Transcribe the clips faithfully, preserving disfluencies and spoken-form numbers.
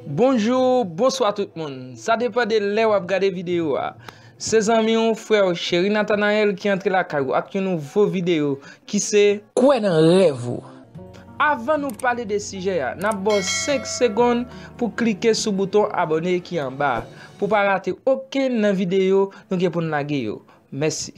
Bonjou, bonswa tout moun. Sa depann de lè w ap gade videyo a. Se zanmi w, frè w, Cheri Nathanael ki antre lakay ou ak yon nouvo videyo ki se Kwè nan rèv ou. Avan nou pale de sijè a, n ap ba w senk segonn pou klike sou bouton abòne ki anba a, pou pa rate okenn nan videyo nou gen pou n lage yo. Mèsi.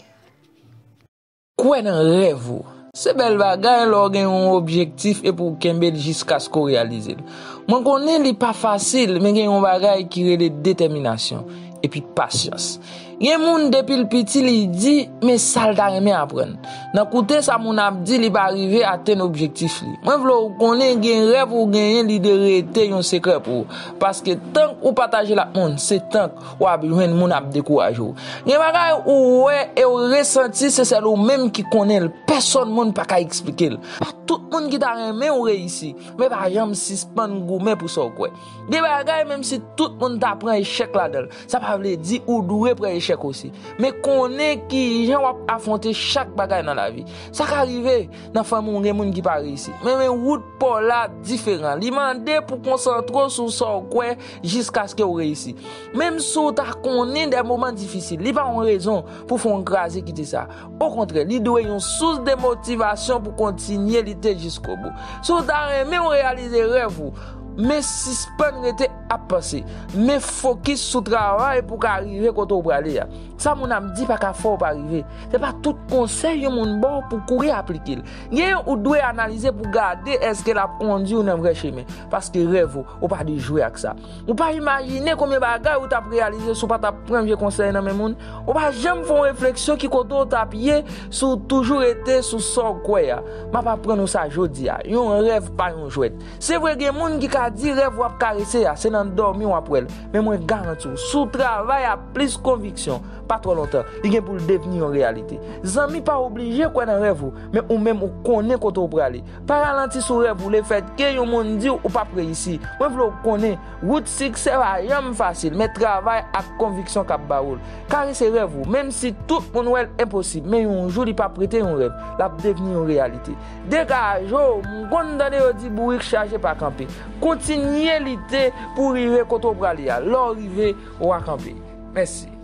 Kwè nan rèv ou. Se bèl bagay lè w gen yon objektif epi w kenbe l jiskaske w reyalize l. Mwen konnen li pa fasil, men gen yon bagay ki rele detèminasyon epi pasyans. Gen moun depi l piti li di men sa l ta renmen aprann. Nan koute sa moun ap di li pa rive atenn objektif li. Mwen vle w konnen gen rèv ou genyen li dwe rete yon sekrè pou ou. Paske tank ou pataje l ak moun, se tank w ap jwenn moun ap dekouraje w. Gen bagay ou wè e w resanti se sèl ou menm ki konnen l, pèsonn moun pa ka eksplike l. Pa tout moun ki ta renmen w reyisi, men pa janm sispann goumen pou sa w kwè. Gen bagay menm si tout moun ta pran echèk ladan l, sa pa vle di ou dwe pran echèk osi. Men konnen kijan w ap afwonte chak bagay nan lavi. Sa ka rive nan fanmi w gen moun ki pa reyisi. Men men wout pa w la diferan. Li mande pou konsantre w sou sa w kwè jiskaske w reyisi. Menm si w ta konnen de moman difisil, li pa yon rezon pou fè w kraze kite sa. Okontrè, li dwe yon sous de motivasyon pou kontinye lite jiskobou. Si w ta renmen w reyalize rèv ou, men sispann rete ap panse. Men fokis sou travay pou w ka rive kote w prale a. Sa moun ap di pa ka fè w pa rive. Se pa tout konsèy yon moun ba w pou w kouri aplike l. Genyen ou dwe analize pou w gade èske l ap kondui w nan vrè chemen. Paske rèv ou, ou pa dwe jwe ak sa. Ou pa imajine konbyen bagay ou t ap reyalize si w pa t ap pran vye konsèy nan men moun. Ou pa janm fè yon refleksyon ki kote w t ap ye si w toujou rete sou sa w kwè a. M ap aprann ou sa jodi a. Yon rèv pa yon jwèt. Se vre gen moun ki ka di rèv w ap karese a, se nan dòmi w ap wè l. Men mwen garanti w, si w travay ak plis konviksyon, pa twò lontan, li gen pou l devni yon reyalite. Zanmi pa oblije kwè nan rèv ou, men ou menm ou konnen kote w prale. Pa ralanti sou rèv ou lefètke yon moun di w ou p ap reyisi. Mwen vle w konnen, wout siksè pa janm fasil, men travay ak konviksyon k ap ba w l. Karese rèv ou, menm si tout moun wè l enposib, men yon jou li p ap rete yon rèv, l ap devni yon reyalite. Degaje w, m konn tande yo di bourik chaje pa kanpe. Kontinye lite pou w rive kote w prale a. Lè w rive, w a kanpe. Mèsi.